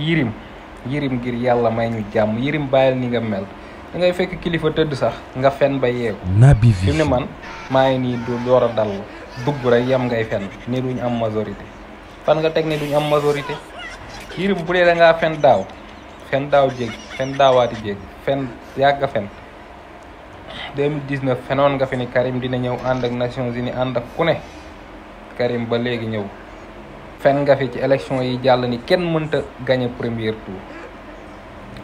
yirim ngir yàlla may ñu jàmm yirim bàyyil ni nga mel da ngay fekk kilifa tëdd sax nga fen ba yeewu. Naby fi mu ne man maa ngi nii du door a dal dugg rek yam ngay fen ni duñ am majorité fan nga teg ni duñ am majorité yirim bu dee da ngaa fen daaw jég fen daawaati jég fen yàgga fen 2019 fenoon nga fi ni Karim dina ñëw ànd ak Nations Unies ànd ak ku ne Karim ba léegi ñëw fen nga fi ci élection yi jàll ni kenn mënta gagné premier tour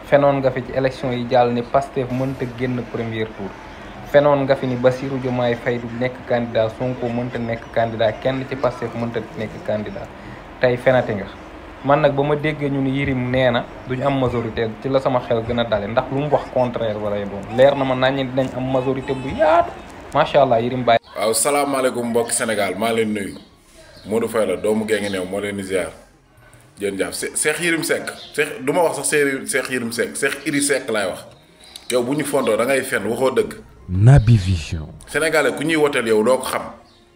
fenoon nga fi ci élection yi jàll ni Pastef mënta génn premier tour fenoon nga fi ni Bassirou Diomaye Faye du nekk candidat Sonko mënta nekk candidat kenn ci Pastef mënta nekk candidat tey fenati nga man nag ba ma déggee ñu ni Yirim nee na duñ am majorité ci la sama xel gën a dale ndax lu mu wax contraire wala doon leer na ma nañ dinañ am majorité bu yaatu macha allah Yirim Baye. waaw salaamaaleykum mbokki Sénégal maa leen nuyu Modou Faye la doomu Guinguinéo néew moo leen di ziar jën jaaf Cheikh Yirim Seck Cheikh du ma wax sax Cheikh Yirim Seck Cheikh Iri Seck laay wax yow bu ñu fondoo da ngay fen waxoo dëgg. Naby Vision. Sénégalais ku ñuy woteel yow doo ko xam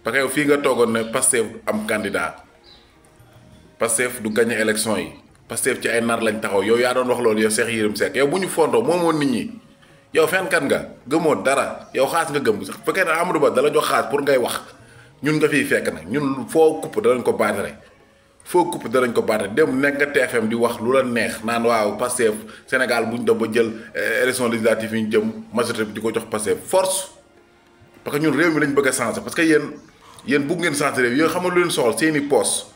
parce que yow fii nga toogoon ne Pastef am candidat Pastef du gagné élection yi Pastef ci ay nar lañ taxaw yow yaa doon wax loolu yow Cheikh Yirim Seck yow bu ñu fondoo moomoon nit ñi yow fenkat nga gëmoo dara yow xaas nga gëm sax fekkee ne Amadou Ba dala jox xaas pour ngay wax ñun nga fiy fekk nag ñun foo kupp danañ ko baatare dem nekk nga TFM di wax lu la neex naan waaw Pastef Sénégal bu ñu def ba jël élection législative yi ñu jëm majorité bi di ko jox Pastef force parce que ñun réew mi lañ bëgg a changer parce que yéen bëgg ngeen changer réew yéen xamal lu leen soxal seeni poste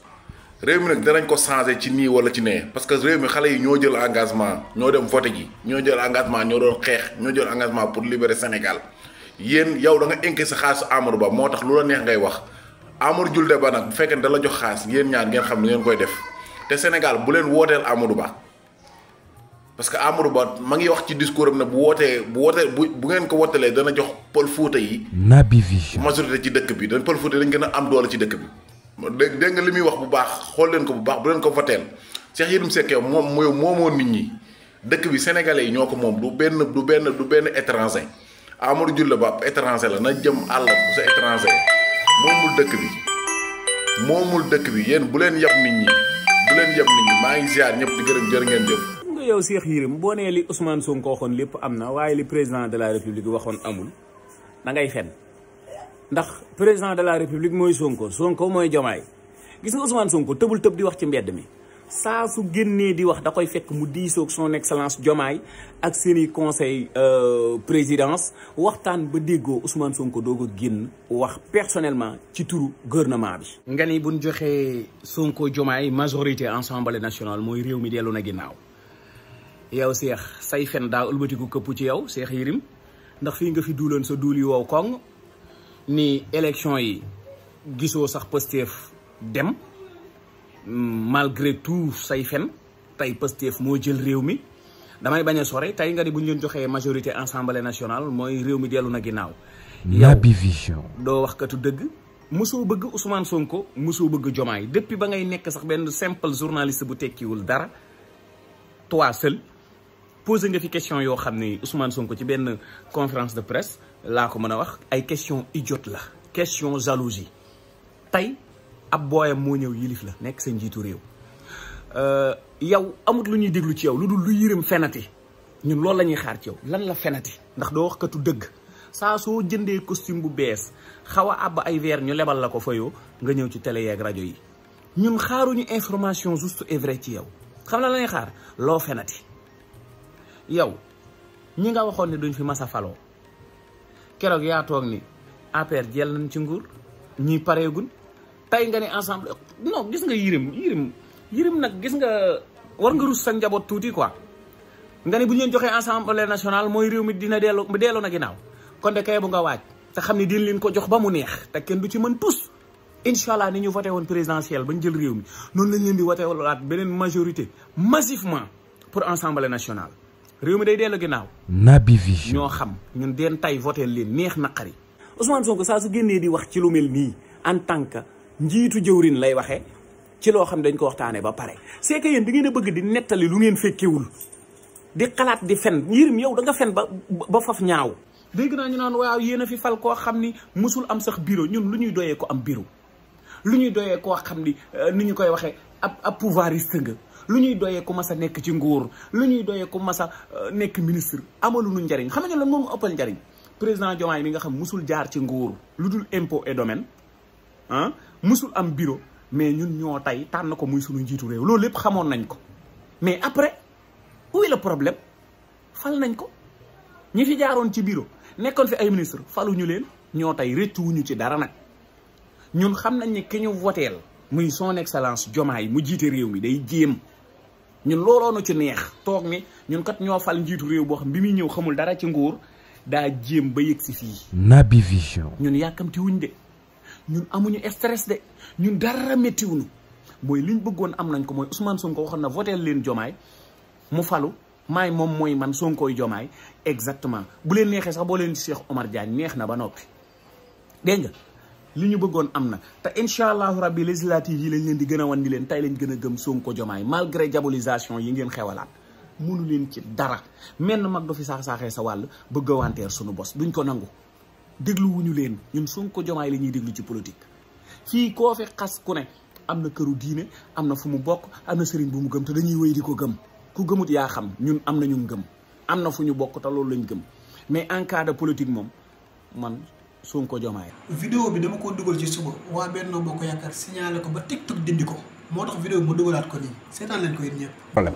réew mi nag danañ ko changer ci nii wala ci nee parce que réew mi xale yi ñoo jël engagement ñoo dem voté ji ñoo jël engagement ñoo doon xeex ñoo jël engagement pour libérer Sénégal yéen yow da nga inquiété sa xaalisu Amadou Ba moo tax lu la neex ngay wax Amadou Julde Ba nag bu fekkee ne da la jox xaalis yéen ñaar ngeen xam ne ngeen koy def te Sénégal bu leen wooteel Amadou Ba parce que Amadou Ba ma ngi wax ci discours am ne bu ngeen ko wootelee dana jox Pël Fuuta yi. Naby Vision. majorité ci dëkk bi dañ Pël Fuuta dañ gën a am doole ci dëkk bi. dégg nga li muy wax bu baax xool leen ko bu baax bu leen ko voteel Cheikh Yirim Seck moomoo nit ñi dëkk bi sénégalais yi ñoo ko moom du benn étranger Amadou Julde Ba étranger la na jëm àll bu sa étranger moomul dëkk bi yéen bu leen yab nit ñi maa ngi ziar ñëpp di gërëm jërë ngeen jëf. nga yow Cheikh Yirim boo nee li Ousmane Sonko waxoon lépp am na waaye li président de la république waxoon amul da ngay fen ndax président de la république mooy Sonko mooy Diomaye gis nga Ousmane Sonko tëbul tëb di wax ci mbedd mi saa su génnee di wax da koy fekk mu diisoog son excellence Diomaye ak seeni conseil présidence waxtaan ba déggoo Ousmane Sonko doog a génn wax personnellement ci turu gouvernement bi. nga ni buñ joxee Sonko Diomaye majorité assemblée nationale mooy réew mi dellu na ginnaaw yow Cheikh say fen daa ëlbatiku këpp ci yow Cheikh Yirim ndax fii nga fi duuloon sa duul yi wow koŋ ni élection yi gisoo sax Pastef dem malgré tout say fen tey Pastef moo jël réew mi damay bañ a sore tey nga ni bu ñu leen joxee majorité assemblée nationale mooy réew mi dellu na ginnaaw. Naby Vision. doo wax katu dëgg mosoo bëgg Ousmane Sonko mosoo bëgg Diomaye depuis ba ngay nekk sax benn simple journaliste bu tekkiwul dara toi seul posé nga fi question yoo xam ni Ousmane Sonko ci benn conférence de presse laa ko mën a wax ay question idiote la question jalousie tey ab booyam moo ñëw yilif la nekk sa njiitu réew yow amut lu ñuy déglu ci yow lu dul lu Yirim fenati ñun loolu la ñuy xaar ci yow lan la fenati ndax doo wax katu dëgg saa soo jëndee costume bu bees xaw a àbb ay verre ñu lebal la ko fayoo nga ñëw ci télé yeeg rajo yi ñun xaaruñu information juste et vrai ci yow xam la ñuy xaar loo fenati yow ñi nga waxoon ne duñ fi masa faloo keroog yaa toog ni APR jël nañ ci nguur ñi pareegun tey nga ne ensemble non gis nga Yirim nag gis nga war nga rus sa njaboot tuuti quoi nga ne bu ñu leen joxee assemblée nationale mooy réew mi dina delloo na ginnaaw kon de kay bu nga waaj te xam ne dina leen ko jox ba mu neex te kenn du ci mën tus incha allah ni ñu voté woon présidentielle bañ jël réew mi noonu lañ leen di voté waat beneen majorité massivement pour assemblée nationale réew mi day dellu ginnaaw. Naby Vision. ñoo xam ñun den tay voté leen neex naqari. Ousmane Sonko saa su génnee di wax ci lu mel nii en tant que njiitu jëwrin lay waxee ci loo xam dañ ko waxtaanee ba pare c'est que yéen da ngeen a bëgg di nettali lu ngeen fekkewul di xalaat di fen Yirim yow da nga fen ba faf ñaaw. dégg naa ñu naan waaw yéen a fi fal koo xam ni musul am sax bureau ñun lu ñuy doyee ko am bureau lu ñuy doyee koo xam ni ñu koy waxee ab pouvoiriste nga lu ñuy doyee ku mas a nekk ci nguur lu ñuy doyee ku mas a nekk ministre amaluñu njariñ xam nga lan moom ëppal njariñ président Diomaye mi nga xam musul jaar ci nguur lu dul impôt et domaine ah musul am bureau mais ñun ñoo tey tànn ko muy suñu njiitu réew loolu lépp xamoon nañ ko mais après où est le problème fal nañ ko ñi fi jaaroon ci bureau nekkoon fi ay ministre faluñu leen ñoo tey rëccuwuñu ci dara nag ñun xam nañ ne ki ñu voteel muy son excellence Diomaye mu jiite réew mi day jéem ñun looloonu ci neex toog ni ñun kat ñoo fal njiitu réew boo xam bi muy ñëw xamul dara ci nguur daa jéem ba yëg si fii Naby Vision. ñun yàkkamti wuñ de ñun amuñu stress de ñun dara méttiwuñu mooy liñ bëggoon am nañ ko mooy Ousmane Sonko waxoon na voteel leen Diomaye mu falu maay moom mooy man Sonkooy Diomaye exactement bu leen neexee sax boo leen Cheikh Omar Diagne neex na ba noppi dégg nga li ñu bëggoon am na te incha allahu rabbi législative yi lañ leen di gën a wan ni leen tey lañ gën a gëm Sonko Diomaye malgré diabolisation yi ngeen xewalaat mënu leen ci dara menn mag do fi saax-saaxee sa wàll bëgg a wanteer suñu bos duñ ko nangu dégluwuñu leen ñun Sonko Diomaye la ñuy déglu ci politique fii koo fi xas ku ne am na këru diine am na fu mu bokk am na sëriñ bu mu gëm te dañuy wéy di ko gëm ku gëmut yaa xam ñun am nañu ngëm am na fu ñu bokk te loolu lañ gëm mais en cas de politique moom man Sonko Diomaye. vidéo bi dama ko dugal ci suba waa Benno Bokk Yaakaar signalé ko ba TikTok dindi ko moo tax vidéo bi ma dugalaat ko nii seetaan leen ko yéen ñëpp. problème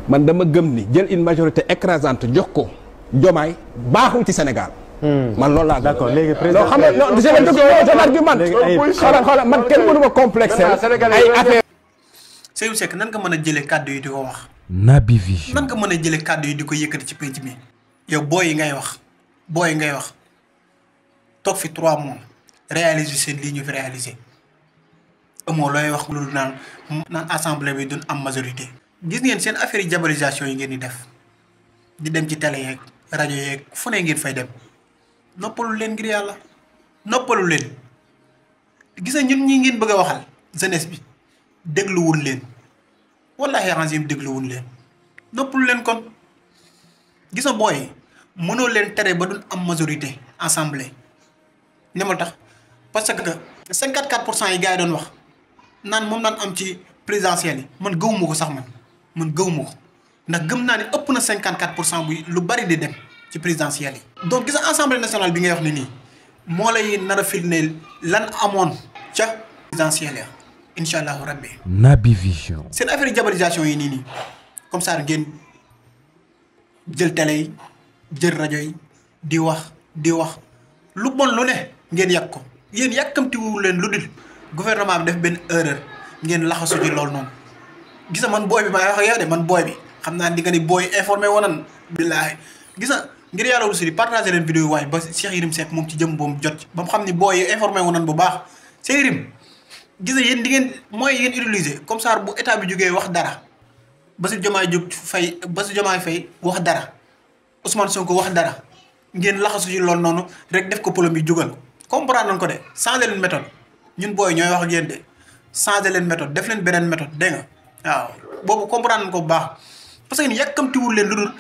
man dama gëm ni jël une majorité écrasante jox ko Diomaye baaxul ci Sénégal. man loolu laa. d'accord léegi président xam nga non c'est argument. xoolal man kenn mënu ma complexé ay affaire. Seydou Seck nan nga mën a jëlee kàddu yi di ko wax. Naby Vision. nan nga mën a jëlee kàddu yi di ko yëkkati ci penc mi yow booy yi ngay wax toog fi 3 mois réaliser seen lii ñu fi réaliser amoo looy wax lu naan assemblée bi duñ am majorité. gis ngeen seen affaire yi diabolisation yi ngeen di def di dem ci télé yeeg rajo yeeg fu ne ngeen fay dem noppalu leen ngir yàlla noppalu leen gis nga ñun ñi ngeen bëgg a waxal jeunesse bi dégluwul leen wallaahi azim dégluwul leen noppalu leen kon gis nga booy mënoo leen tere ba duñ am majorité assemblée. ne ma tax parce que 54% yi gars yi doon wax naan moom naan am ci présidentielle yi man gëwuma ko sax man gëwuma ko ndax gëm naa ne ëpp na 54% bu lu bari di dem ci présidentielle yi. donc gis nga assemblée nationale bi ngay wax ni nii moo lay nar a firndeel lan amoon ca présidentielle ya incha allahu rabbi. Naby Vision. seen affaire diabolisation yi nii comme ça ngeen jël télé yi jël rajo yi di wax lu bon lu ne. ngeen yàq ko yéen yàkkamtiwu leen lu dul gouvernement bi def benn erreur ngeen laxasu ci loolu noonu gis nga man booy bi maay wax ak yow de man booy bi xam naa di nga ni booy informé wonan billaahi gis nga ngir yàlla wul si partagé leen vidéo yi waaye ba Cheikh Yérim Seck moom ci jëm boom jot ba mu xam ni booy informé wonan bu baax Cheikh Yérim gis nga yéen di ngeen mooy yéen utiliser comme ça bu état bi jógee wax dara Bassirou Diomaye Faye wax dara Ousmane Sonko wax dara ngeen laxasu ci loolu noonu rek def ko polémique jugal comprendre nañ ko de changer leen méthode ñun booy ñooy wax ak yéen de changer leen méthode def leen beneen méthode dégg nga waaw boobu comprendre nañ ko bu baax parce que ni yàkkamtiwul leen lu dul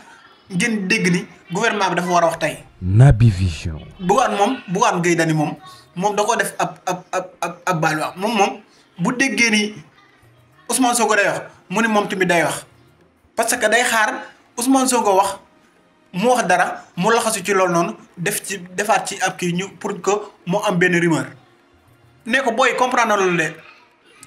ngeen dégg ni gouvernement bi dafa war a wax tey. Naby Vision. Bougane Gueye Dany moom da ko def ab baal wax moom bu déggee ni Ousmane Sonko day wax mu ni moom tamit day wax parce que day xaar Ousmane Sonko wax. mu wax dara mu laxasu ci loolu noonu defaat ci ab kii ñu pour que mu am benn rumeur ne ko booy comprendre na loolu de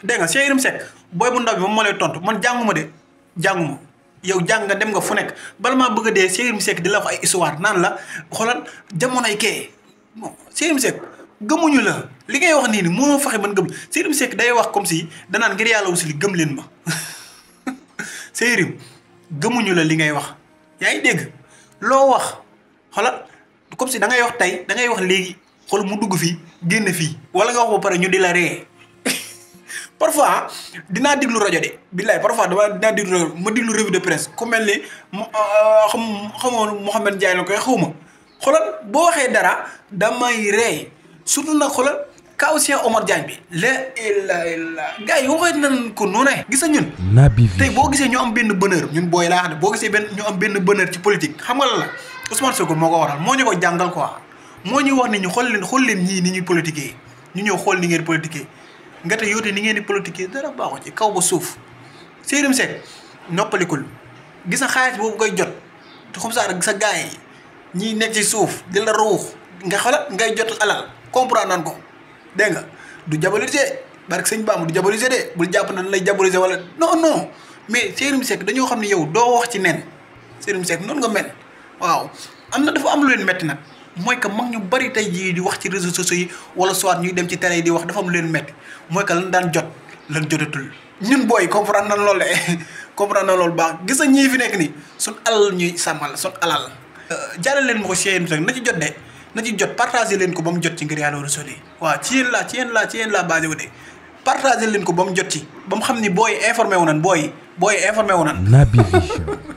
dégg nga Cheikh Yérim Seck booy bu ndaw bi moom moo lay tontu man jànguma yow jàng nga dem nga fu nekk bala maa bëgg a dee Cheikh Yérim Seck di la wax ay histoire naan la xoolal jamonoy kee bon Cheikh Yérim Seck gëmuñu la li ngay wax nii moo fexe man gëm Cheikh Yérim Seck day wax comme si danaan ngir yàlla aussi li gëm leen ma Cheikh Yérim gëmuñu la li ngay wax yaa ngi dégg. loo wax xoolal comme si da ngay wax tey da ngay wax léegi xool mu dugg fii génn fii wala nga wax ba pare ñu di la ree parfois dinaa déglu rajo de billaay parfois dinaa déglu rajo ma déglu revue de presse ku mel ni xamoo Mouhamed Ndiaye la koy xaw ma xoolal boo waxee dara damay ree surtout nag xoolal kaw Cheikh Omar Diagne bi la gars yi waxee nañ ko noonu ne gis ñun tey boo gisee ñu am benn bonheur ñun booy laa xam ne boo gisee ñu am benn bonheur ci politique xam nga la Ousmane Sonko moo ko waral moo ñu ko jàngal quoi moo ñuy wax ni ñu xool leen ñii ni ñuy politiquer ñu ñëw xool ni ngeen politiquer nga te yóote ni ngeen di politique dara baaxu ci kaw ba suuf Yérim Seck noppalikul gis na xaalis boobu koy jot te comme ça rek sa gars yi ñiy nekk ci suuf di la ruux nga xalaat ngay jot alal comprendre nan ko dégg nga du diaboliser barke sëñ Bamba du diaboliser de bul jàpp na lay diaboliser wala non mais Yérim Seck dañoo xam ne yow doo wax ci nen Yérim Seck noonu nga mel waaw am na dafa am lu leen metti nag mooy que mag ñu bari tey jii di wax ci réseaux sociaux yi wala soit ñuy dem ci télé yi di wax dafa am lu leen metti mooy que lan daan jot lan jotatul ñun booy comprendre nan loolu de comprendre nan loolu baax gis nga ñii fi nekk nii suñ alal ñuy sàmmal suñ alal jaarale leen ma ko Yérim Seck na ci jot de na ci jot partagé leen ko ba mu jot ci ngir yàlla war a soli waaw ci yéen laa basé wu de partagé leen ko ba mu jot ci ba mu xam ni booy informé wu nan booy informé wu nan Naby Vision.